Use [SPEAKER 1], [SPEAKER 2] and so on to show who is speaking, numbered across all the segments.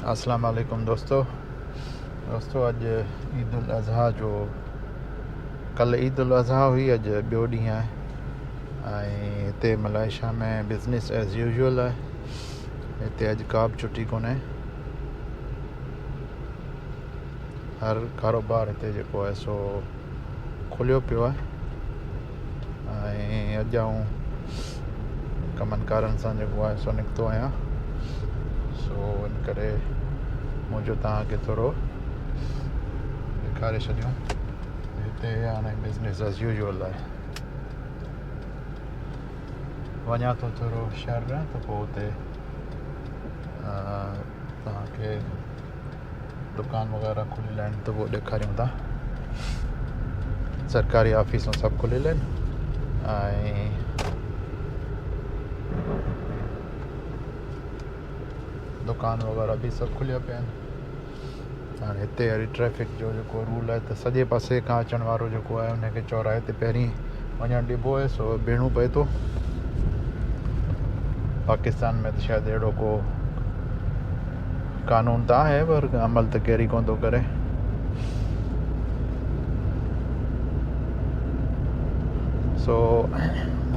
[SPEAKER 1] اسلام عليڪم دوستو دوستو اڄ عيد الاضحيٰ جو ڪل عيد الاضحيٰ هئي اڄ ٻيو ڏينهن آهي ۽ هتي ملائيشيا ۾ بزنس ايز يوزول آهي هتي اڄ ڪا به ڇٽي ڪونهي هر ڪاروبار هتي جيڪو آهي سو کليو پيو آهي ۽ اڄ آئون ڪمن ڪارن سان جيڪو آهي سو نڪتو آهيان سو ان ڪري منهنجو توهان کي ٿورو ڏيکاري ڇڏيون هتي هاڻي بزنس ايز يوزول آهي وڃان ٿو ٿورو شهر ڏانهن ته پوء اتي توهان کي دڪان وغيره کليل آهن ته اهو ڏيکاريون ٿا سرڪاري آفيسون سڀ کليل آهن ۽ دڪان وغيره به سڀ کليا پيا آهن هاڻي هتي وري ٽريفڪ جو جيڪو رول آهي ته سڄي پاسي کان اچڻ وارو جيڪو آهي ان کي چوراهي تي پهرين وڃڻ ڏبو آهي سو بيهڻو پئي ٿو پاڪستان ۾ ته شايد اهڙو ڪو قانون ته آهي پر عمل ته ڪير ئي ڪونه ٿو ڪري سو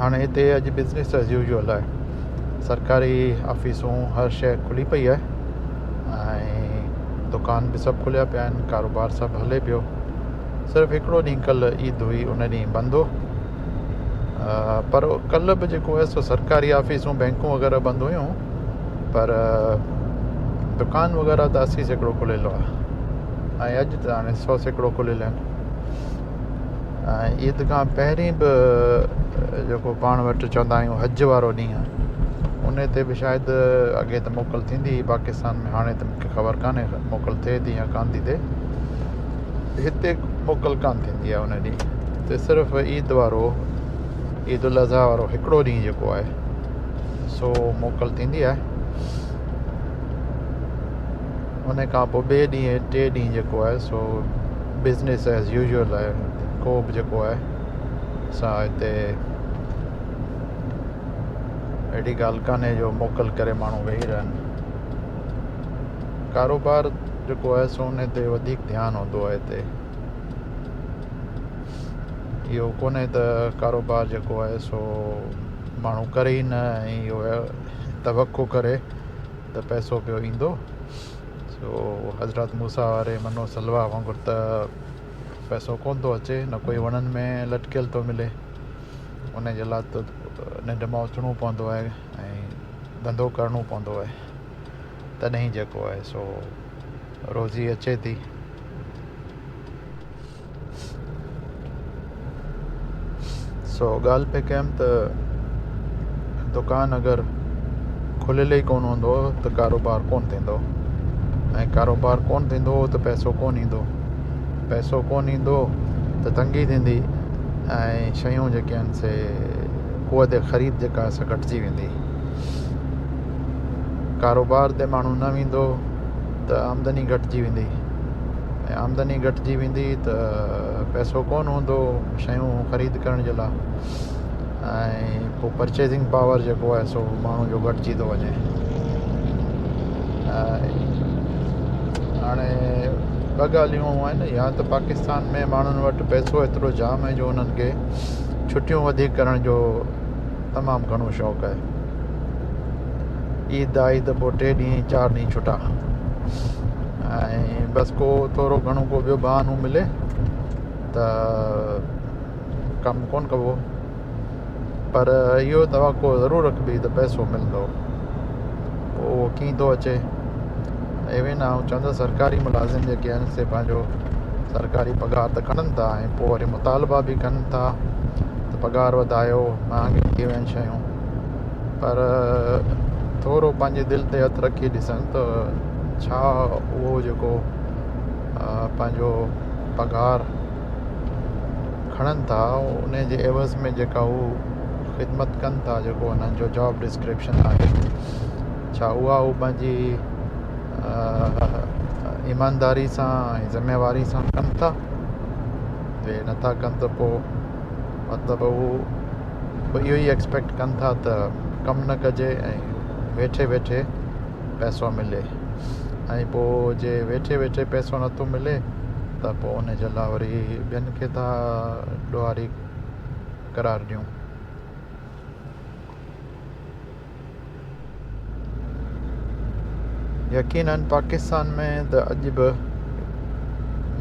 [SPEAKER 1] هاڻي هتي اڄ بزنس ايز يوزول آهي سرڪاري آفيسون هر شي کلي پئي آهي ۽ دڪان به سڀ کليا پيا آهن ڪاروبار سڀ هلي پيو صرف هڪڙو ڏينهن ڪل عيد هئي ان ڏينهن بند هو پر ڪل به جيڪو هو سو سرڪاري آفيسون بينڪون وغيره بند هيون پر دڪان وغيره ته 80% کليل هئا ۽ اڄ ته هاڻي 100% کليل آهن ۽ عيد کان پهرين به جيڪو پاڻ وٽ چوندا آهيون حج وارو ڏينهن ان تي به شايد اڳي ته موڪل ٿيندي هئي پاڪستان ۾ هاڻي ته مونکي خبر ڪانهي موڪل ٿئي ٿي يا ڪانه ٿي ٿئي هتي موڪل ڪانه ٿيندي آهي ان ڏينهن هتي صرف عيد وارو عيد الاضحيٰ وارو هڪڙو ڏينهن جيڪو آهي سو موڪل ٿيندي آهي ان کان پوء ٻئي ڏينهن ٽي ڏينهن جيڪو آهي سو بزنس ايز يوزول آهي ڪو به جيڪو آهي سا هتي اهڙي ڳالهه ڪانهي جو موڪل ڪري ماڻهو ويهي رهن ڪاروبار جيڪو آهي سو ان تي وڌيڪ ڌيان هوندو آهي هتي اهو ڪونهي ته ڪاروبار جيڪو آهي سو ماڻهو ڪري ئي نه ۽ اهو توقع ڪري ته پئسو پيو ايندو سو حضرت موسيٰ واري منو سلوا وانگر ته پئسو ڪونه ٿو اچي نه ڪوئي وڻن ۾ لٽڪيل ٿو ملي ان جي لاء ته ننڊ مان اٿڻو پوندو آهي ۽ ڌنڌو ڪرڻو پوندو آهي تڏهن جيڪو آهي سو روزي اچي ٿي. سو ڳالهه پئي ڪيم ته دڪان اگر کليل ئي ڪونه هوندو ته ڪاروبار ڪونه ٿيندو ۽ ڪاروبار ڪونه ٿيندو ته پئسو ڪونه ايندو پئسو ڪونه ايندو ته تنگي ٿيندي ۽ شيون جيڪي آهن سي قوت خريد جيڪا آهي سا گهٽجي ويندي ڪاروبار تي ماڻهو نه ويندو ته آمدني گهٽجي ويندي ۽ آمدني گهٽجي ويندي ته پئسو ڪونه هوندو شيون خريد ڪرڻ جي لاء ۽ پوء پرچيزنگ پاور جيڪو آهي سو ماڻهو جو گهٽجي ٿو وڃي هاڻي ٻه ڳالهيون آهن يا ته پاڪستان ۾ ماڻهن وٽ پئسو ايترو جام آهي جو انهن کي ڇٽيون وڌيڪ ڪرڻ جو تمام گهڻو شوق آهي عيد آئي ته پوء ٽي ڏينهن چار ڏينهن ڇٽا ۽ بس ڪو ٿورو گهڻو ڪو ٻيو بهانو ملي ته ڪم ڪونه ڪبو پر اهو توقع ضرور رکبي ته پئسو ملندو پوء اهو ڪيئن ٿو اچي ايون آئون چوندس سرڪاري ملازم جيڪي آهن سي پنهنجو سرڪاري پگهار ته کڻن ٿا ۽ پوء وري مطالبا به ڪن ٿا ته پگهار وڌايو مهانگيون ٿي ويون آهن شيون پر ٿورو پنهنجي دل تي هٿ رکي ڏسن ته ڇا اهو جيڪو پنهنجو پگهار کڻن ٿا ان جي عيوض ۾ جيڪا هو خدمت ڪن ٿا جيڪو انهن جو جاب ڊسڪرپشن آهي ڇا اها هو پنهنجي ايمانداري سان ۽ ذميواري سان ڪن ٿا جي نٿا ڪن ته پوء مطلب هو اهو ئي ايڪسپيڪٽ ڪن ٿا ته ڪم نه ڪجي ۽ ويٺي ويٺي پئسو ملي. ۽ پوء جي ويٺي ويٺي پئسو نٿو ملي ته پوء ان جي لاء وري ٻين کي ٿا ڏوهاري قرار ڏيون. يقينن پاڪستان ۾ ته اڄ به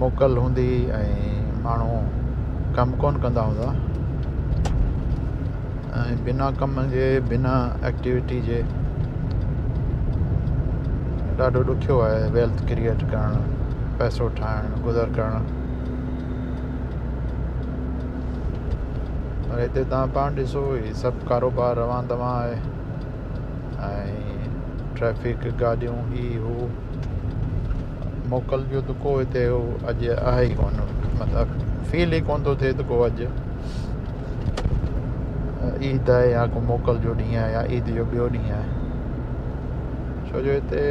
[SPEAKER 1] موڪل هوندي ۽ ماڻهو ڪم ڪونه ڪندا هوندا ۽ بنا ڪم جي بنا ايڪٽيوٽي جي ڏاڍو ڏکيو آهي ويلٿ ڪريئيٽ ڪرڻ پئسو ٺاهڻ گذر ڪرڻ پر هتي توهان پاڻ ڏسو هي سڀ ڪاروبار روان دوان آهي ۽ ٽريفڪ گاڏيون هي هو موڪل جو ته ڪو هتي اڄ آهي ئي ڪونه مطلب فيل ئي ڪونه ٿو ٿئي ته ڪو اڄ عيد آهي يا ڪو موڪل جو ڏينهن آهي يا عيد جو ٻيو ڏينهن آهي ڇو جو هتي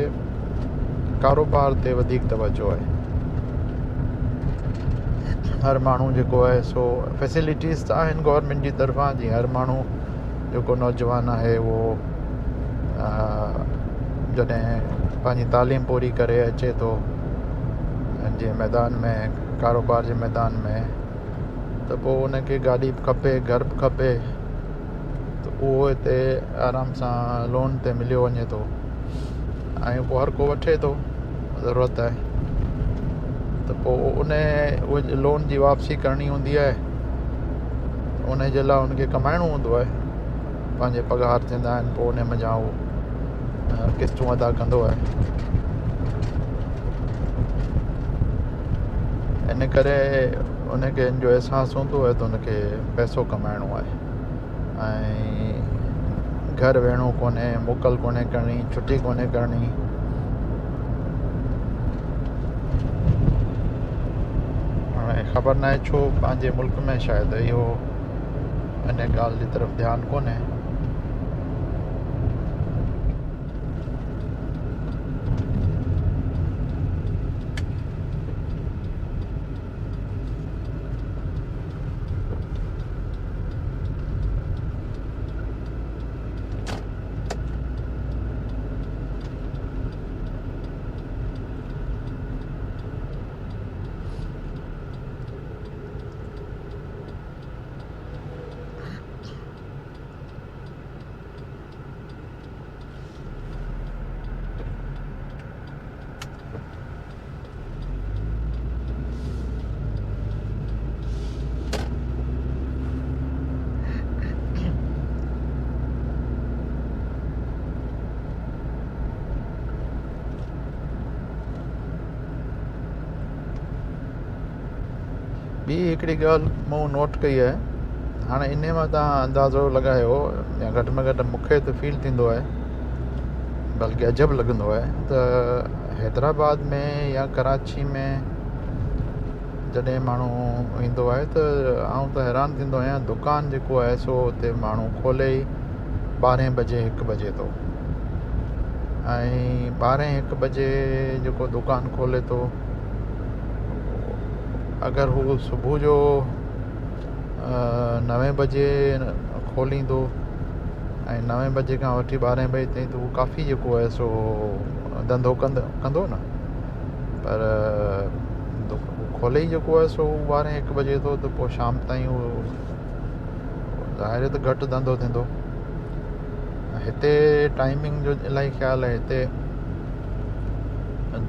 [SPEAKER 1] ڪاروبار تي وڌيڪ توجه آهي هر ماڻهو جيڪو آهي سو فيسلٽيز ته آهن گورنمينٽ جي طرفان جيئن هر ماڻهو جيڪو نوجوان آهي اهو جڏهن پنهنجي تعليم پوري ڪري اچي ٿو جي ميدان ۾ ڪاروبار جي ميدان ۾ ته پوء ان کي گاڏي به کپي گهر به کپي ته اهو هتي آرام سان لون تي مليو وڃي ٿو ۽ پوء هر ڪو وٺي ٿو ضرورت آهي ته پوء ان لون جي واپسي ڪرڻي هوندي آهي ان جي لاء ان کي ڪمائڻو هوندو آهي پنهنجي پگهار ٿيندا آهن پوء ان منجهان هو قسطون ادا ڪندو آهي ان ڪري ان کي ان جو احساس هوندو آهي ته ان کي پئسو ڪمائڻو آهي ۽ گهر ويهڻو ڪونهي موڪل ڪونهي ڪرڻي ڇٽي ڪونهي ڪرڻي هاڻي خبر ناهي ڇو پنهنجي ملڪ ۾ شايد اهو ان ڳالهه جي طرف ڌيان ڪونهي. ٻي هڪڙي ڳالهه مون نوٽ ڪئي آهي هاڻي انهي مان توهان اندازو لڳايو يا گهٽ ۾ گهٽ مون کي ته فيل ٿيندو آهي بلڪه عجب لڳندو آهي ته حيدرآباد ۾ يا ڪراچي ۾ جڏهن ماڻهو ايندو آهي ته آئون ته حيران ٿيندو آهيان دڪان جيڪو آهي سو اتي ماڻهو کولي ئي ٻارهين بجي هڪ بجي ٿو ۽ ٻارهين هڪ بجي جيڪو دڪان کولي ٿو اگر هو صبح جو نوين بجي کوليندو ۽ نوين بجي کان وٺي ٻارهين بجي تائين ته هو ڪافي جيڪو آهي سو ڌنڌو ڪندو نه پر کولي ئي جيڪو آهي سو ٻارهين هڪ بجي ٿو ته پوء شام تائين اهو ظاهر آهي ته گهٽ ڌنڌو ٿيندو. هتي ٽائمنگ جو الاهي خيال آهي هتي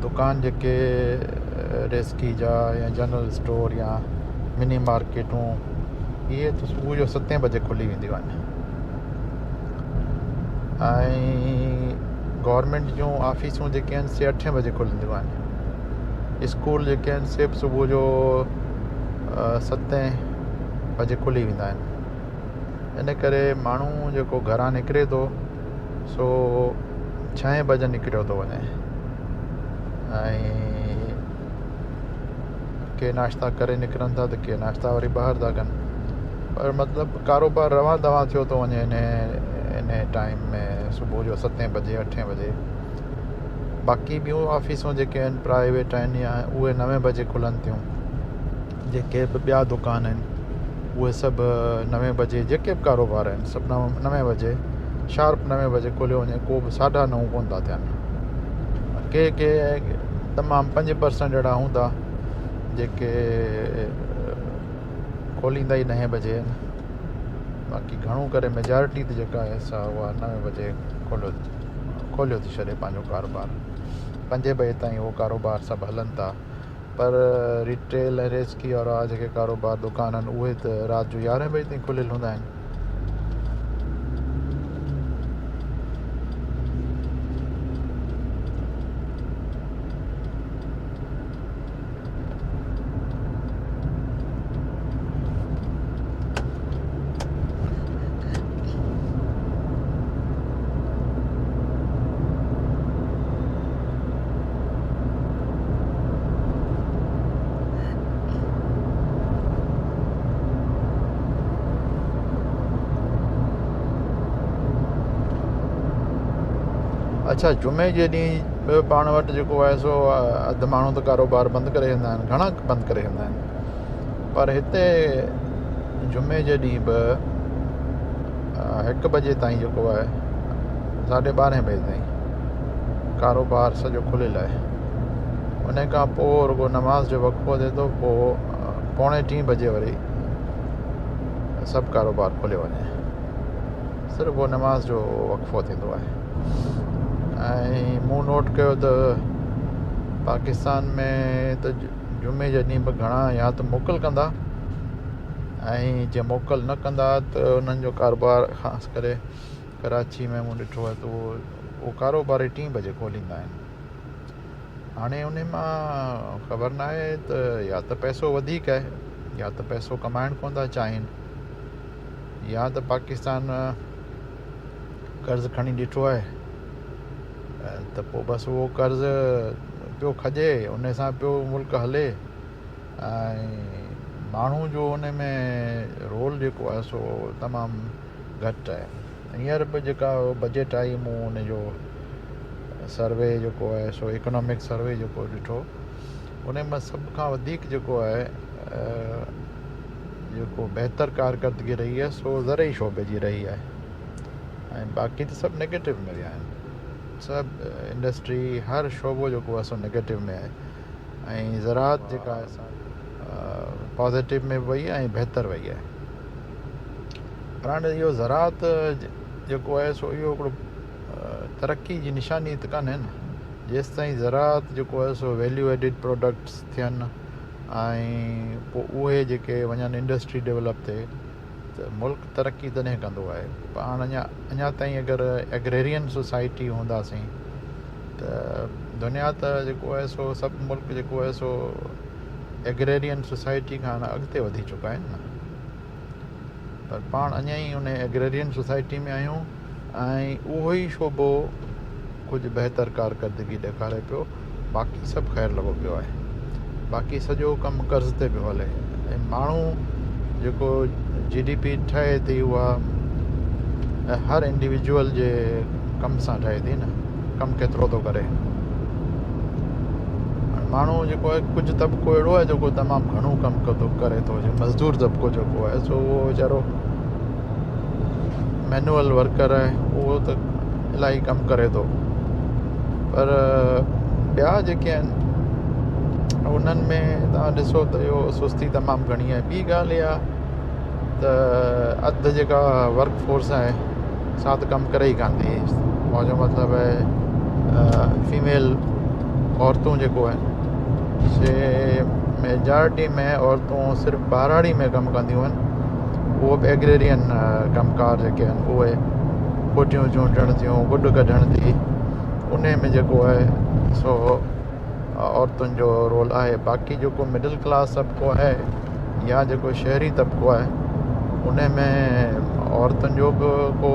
[SPEAKER 1] دڪان جيڪي ريزڪي جا يا جنرل اسٽور يا مني مارڪيٽون اهي ته صبح جو ستين بجي کلي وينديون آهن ۽ گورنمينٽ جون آفيسون جيڪي آهن سي اٺين بجي کلنديون آهن اسڪول جيڪي آهن سي به صبح جو ستين بجي کلي ويندا آهن ان ڪري ماڻهو جيڪو گهران نڪري ٿو سو ڇهين بجي نڪريو ٿو وڃي ۽ ڪي ناشتا ڪري نڪرن ٿا ته ڪي ناشتا وري ٻاهر ٿا ڪن پر مطلب ڪاروبار روان دوان ٿيو ٿو وڃي ان ٽائيم ۾ صبح جو ستين بجي اٺين بجي باقي ٻيون آفيسون جيڪي آهن پرائيويٽ آهن يا اهي نوين بجي کلن ٿيون جيڪي به ٻيا دڪان آهن اهي سڀ نوين بجي جيڪي به ڪاروبار آهن سڀ نوين بجي شارپ نوين بجي کليو وڃي ڪو به ساڍا نو ڪونه ٿا ٿين. ڪي ڪي تمام 5% اهڙا هوندا جيڪي کوليندا ئي 9 بجي آهن، باقي گهڻو ڪري ميجارٽي ته جيڪا آهي سا اها 9 بجي کوليو ٿي ڇڏي پنهنجو ڪاروبار. 5 بجي تائين اهو ڪاروبار سڀ هلن ٿا، پر ريٽيل ۽ ريزڪي وارا جيڪي ڪاروبار دڪان آهن اهي ته رات جو 11 بجي تائين کليل هوندا آهن. اڇا جمعي جي ڏينهن به پاڻ وٽ جيڪو آهي سو اڌ ماڻهو ته ڪاروبار بند ڪري ويندا آهن، گهڻا بند ڪري ويندا آهن، پر هتي جمعي جي ڏينهن به 1 بجي تائين جيڪو آهي 12:30 بجي تائين ڪاروبار سڄو کليل آهي. ان کان پوء رڳو نماز جو وقفو ٿئي ٿو، پوء 2:45 بجي وري سڀ ڪاروبار کليو وڃي، صرف اهو نماز جو وقفو ٿيندو آهي. ۽ مون نوٽ ڪيو ته پاڪستان ۾ ته جمعي جي ڏينهن به گهڻا يا ته موڪل ڪندا، ۽ جي موڪل نه ڪندا ته انهن جو ڪاروبار خاص ڪري ڪراچي ۾ مون ڏٺو آهي ته اهو ڪاروبار ئي 3 بجي کوليندا آهن. هاڻي ان مان خبر نه آهي ته يا ته پئسو وڌيڪ آهي، يا ته پئسو ڪمائڻ ڪونه ٿا چاهين، يا ته پاڪستان قرض کڻي ڏٺو آهي ته پوء بس اهو قرض پيو کڄي، ان سان پيو ملڪ هلي، ۽ ماڻهو جو ان ۾ رول جيڪو آهي سو تمام گهٽ آهي. هينئر به جيڪا بجيٽ آئي مون ان جو سروي جيڪو آهي سو اڪنامڪ سروي جيڪو ڏٺو، ان مان سڀ کان وڌيڪ جيڪو آهي جيڪو بهتر ڪارڪردگي رهي آهي سو زرعي شعبي جي رهي آهي، ۽ باقي ته سڀ نيگيٽو ۾ ويا آهن. سڀ انڊسٽري هر شعبو جيڪو آهي سو نيگيٽو ۾ آهي، ۽ زراعت جيڪا آهي سا پازيٽو ۾ به وئي آهي ۽ بهتر وئي آهي. پر هاڻي اهو زراعت جيڪو آهي سو اهو هڪڙو ترقي جي نشاني ته ڪانهي نه. جيستائين زراعت جيڪو آهي سو ويليو ايڊڊ پروڊڪٽس ٿين ۽ پوء اهي جيڪي وڃن انڊسٽري ڊيولپ ٿئي ته ملڪ ترقي تڏهن ڪندو آهي. پاڻ اڃا تائين اگر ايگريرين سوسائٽي هونداسين ته دنيا ته جيڪو آهي سو سڀ ملڪ جيڪو آهي سو ايگريرين سوسائٽي کان اڳتي وڌي چڪا آهن نه، پر پاڻ اڃا ئي ان ايگريرين سوسائٽي ۾ آهيون ۽ اهو ئي شعبو ڪجهه بهتر ڪارڪردگي ڏيکاري پيو، باقي سڀ خير لڳو پيو آهي. باقي سڄو ڪم قرض تي پيو هلي ۽ ماڻهو جيڪو جي ڊي پي ٺهي ٿي اها هر انڊيويجوئل جي ڪم سان ٺهي ٿي نه، ڪم ڪيترو ٿو ڪري ماڻهو جيڪو آهي. ڪجهه طبقو اهڙو آهي جيڪو تمام گهڻو ڪم ڪري ٿو، جيئن مزدور طبقو جيڪو آهي سو اهو ويچارو مينوئل ورڪر آهي، اهو ته الاهي ڪم ڪري ٿو، پر ٻيا جيڪي آهن انهن ۾ توهان ڏسو ته اهو سستي تمام گهڻي آهي. ٻي ڳالهه اها ته اڌ جيڪا ورڪ فورس آهي سا ته ڪم ڪري ئي ڪانه ٿي. منهنجو مطلب آهي فيميل عورتون جيڪو آهن سي ميجارٽي ۾ عورتون صرف ٻهراڙي ۾ ڪم ڪنديون آهن، اهو به ايگريرين ڪم ڪار جيڪي آهن اهي ڦوٽيون چونڊڻ ٿيون، گڏ ڪڍڻ ٿي، ان ۾ جيڪو آهي سو عورتن جو رول آهي. باقي جيڪو مڊل ڪلاس طبقو آهي يا جيڪو شهري طبقو آهي ان ۾ عورتن جو به ڪو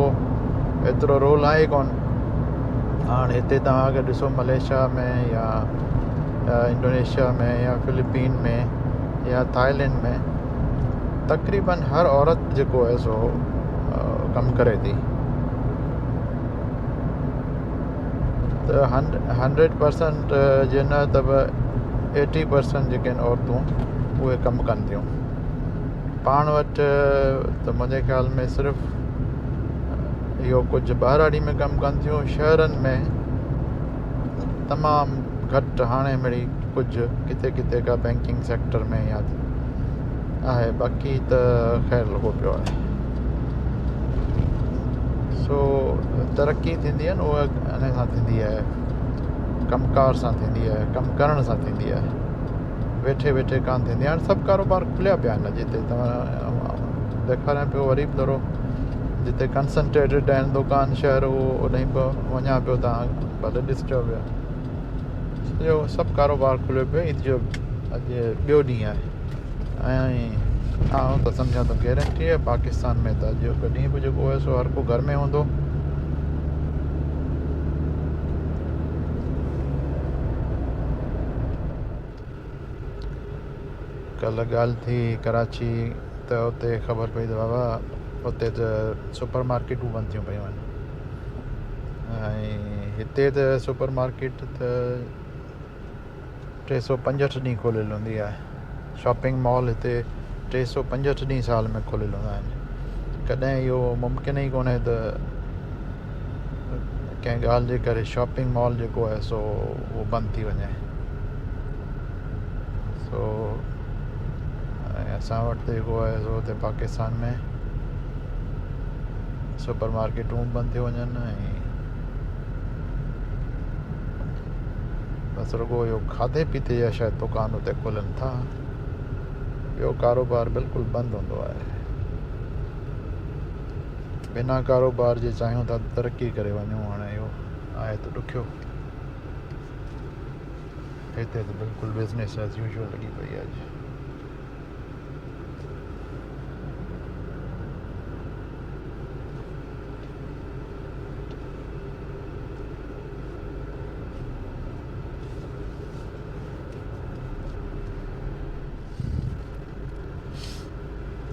[SPEAKER 1] ايترو رول آهي ڪونه. هاڻي هتي توهان اگر ڏسو ملائيشيا ۾ يا انڊونيشيا ۾ يا فلپين ۾ يا ٿائلينڊ ۾ تقريبن هر عورت جيڪو آهي سو ڪم ڪري ٿي ته 100% جي نه ته به 80% جيڪي آهن عورتون اهي ڪم ڪن ٿيون. پاڻ وٽ ته منهنجي خيال ۾ صرف اهو ڪجهه ٻهراڙي ۾ ڪم ڪن ٿيون، شهرن ۾ تمام گهٽ هاڻي مڙئي ڪجهه ڪٿي ڪٿي ڪا بينڪنگ سيڪٽر ۾ يا آهي باقي ته خير لڳو پيو آهي. سو ترقي ٿيندي آهي نه اها ان سان ٿيندي آهي ڪم ڪار سان ٿيندي آهي ڪم ڪرڻ سان ٿيندي آهي ويٺي ويٺي ڪانه ٿيندي آهي. هاڻي سڀ ڪاروبار کليا پيا آهن جتي توهان ڏيکاريان پيو وري به ٿورو جتي ڪنسنٽريٽيڊ آهن دڪان شهر اهو اوڏانهن به وڃان پيو توهان ڀلي ڏسجو پيا سڄو سڀ ڪاروبار کليو پيو عيد جو اڄ ٻيو ڏينهن آهي ۽ آئون ته سمجهان ٿو گيرنٽي آهي پاڪستان ۾ ته اڄ ڏينهن به جيڪو آهي سو هر ڪو گهر ۾ هوندو. ڪلهه ڳالهه ٿي ڪراچي ته اتي خبر پئي ته بابا اتي ته سپر مارڪيٽون بند ٿيون پيون آهن ۽ هتي ته سپر مارڪيٽ ته 365 ڏينهن کليل هوندي آهي. شاپنگ مال هتي 365 ڏينهن سال ۾ کليل هوندا آهن. ڪڏهن اهو ممڪن ئي ڪونهي ته ڪنهن ڳالهه جي ڪري شاپنگ مال جيڪو آهي سو اهو بند ٿي وڃي. سو ۽ اسان وٽ ته جيڪو آهي سو هتي پاڪستان ۾ سپر مارڪيٽون به بند ٿيو وڃن ۽ بس رڳو اهو کاڌي پيتي جا شايد دڪان اتي کولن ٿا ٻيو ڪاروبار بلڪل بند هوندو آهي. بنا ڪاروبار جي چاهيون ٿا ته ترقي ڪري وڃون هاڻي اهو آهي ته ڏکيو. هتي ته بلڪل بزنس ايز يوزوئل لڳي پئي آهي اڄ.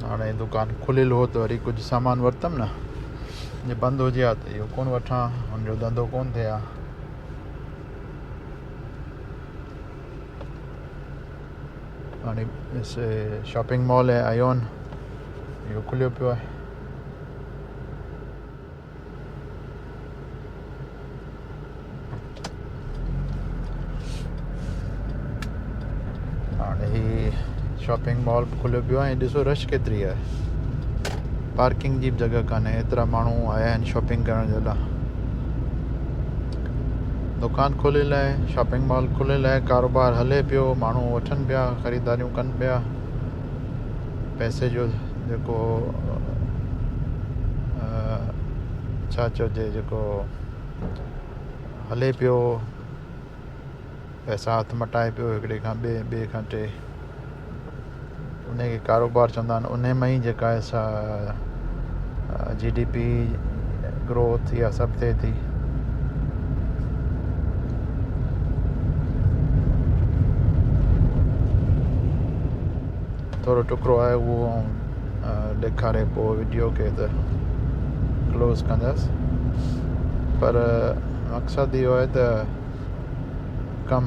[SPEAKER 1] هاڻي دڪان کليل هو ته وري ڪجهه سامان ورتم نه جي بند هجي ها ته اهو ڪونه وٺان هن جو ڌنڌو ڪونه ٿئي ها. هاڻي شاپنگ مال آهي ايون اهو کليو پيو آهي. هاڻي هي شاپنگ مال به کليو پيو آهي ۽ ڏسو رش ڪيتري آهي پارڪنگ جي به جڳهه ڪانهي ايترا ماڻهو آيا آهن شاپنگ ڪرڻ جي لاء دڪان کليل آهي شاپنگ مال کليل آهي ڪاروبار هلي پيو ماڻهو وٺن پيا خريداريون ڪن پيا پئسي جو جيڪو ڇا چئجي جيڪو هلي پيو پئسا هٿ مٽائي پيو هڪڙي کان ٻئي ٻئي کان ٽي ان کي ڪاروبار چوندا آهن ان مان ئي جيڪا آهي سا جي ڊي پي گروٿ اها سڀ ٿئي ٿي. ٿورو ٽڪرو آهي اهو آئون ڏيکاري پوء وڊيو کي ته ڪلوز ڪندس پر مقصد اهو آهي ته ڪم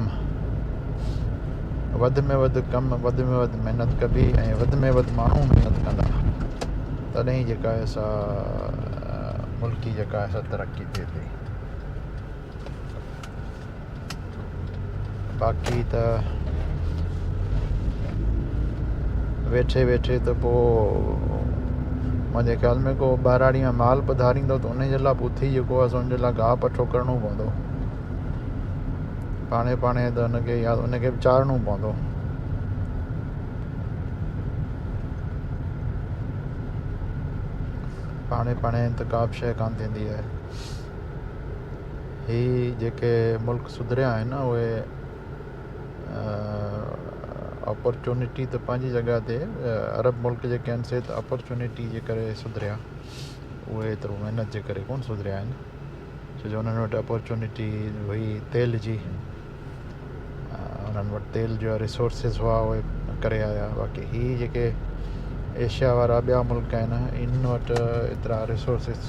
[SPEAKER 1] وڌ ۾ وڌ ڪم وڌ ۾ وڌ محنت ڪبي ۽ وڌ ۾ وڌ ماڻهو محنت ڪندا تڏهن ئي جيڪا آهي سا ملڪي جيڪا آهي سا ترقي ٿئي ٿي باقي ته ويٺي ويٺي ته پوء منهنجي خيال ۾ ڪو ٻهراڙي ۾ مال پڌاريندو ته ان جي لاء به اٿي جيڪو آهي سو ان جي لاء گاهه پٺو ڪرڻو پوندو پاڻي پاڻي ته ان کي يا ان کي به چارڻو پوندو. پاڻي پاڻي ته ڪا به شيء ڪانه ٿيندي آهي. هي جيڪي ملڪ سڌريا آهن اهي اپرچونٽي ته پنهنجي جڳهه تي عرب ملڪ جيڪي آهن سي ته اپرچونٽي جي ڪري سڌريا اهي ايترو محنت جي ڪري ڪونه سڌريا آهن ڇو جو انهن وٽ اپرچونٽي هئي تيل جي انهن وٽ تيل جا ريسورسز هئا اهي ڪري آيا باقي هي جيڪي ايشيا وارا ٻيا ملڪ آهن انهن وٽ ايترا ريسورسز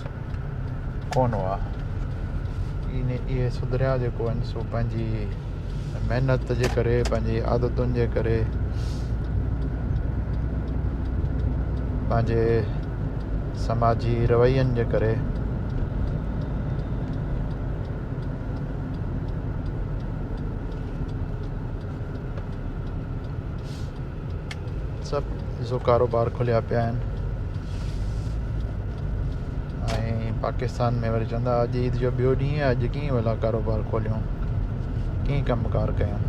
[SPEAKER 1] ڪونه هئا ان اهي سڌريا جيڪو آهن سو پنهنجي محنت جي ڪري پنهنجي عادتن جي ڪري پنهنجي سماجي روين جي ڪري. سڀ ڏسو ڪاروبار کليا پيا آهن ۽ پاڪستان ۾ وري چوندا اڄ عيد جو ٻيو ڏينهن آهي اڄ ڪيئن ڀلا ڪاروبار کوليون ڪيئن ڪم ڪار ڪيون.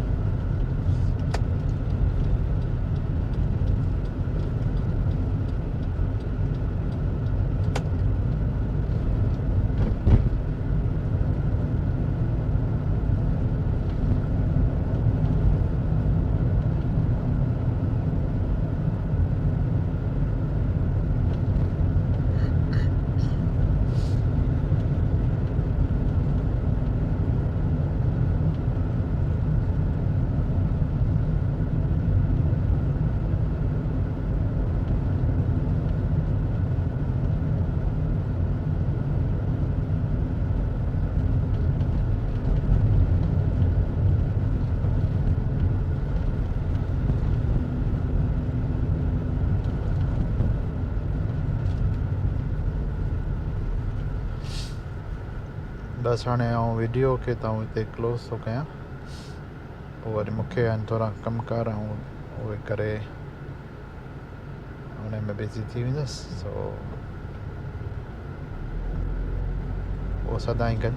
[SPEAKER 1] بس هاڻي آئون ويڊيو کي تائون هتي ڪلوز ٿو ڪيان پوء وري مونکي آهن ٿورا ڪم ڪار آئون اهي ڪري ان ۾ بزي ٿي ويندس سو پوء سدائين گڏ.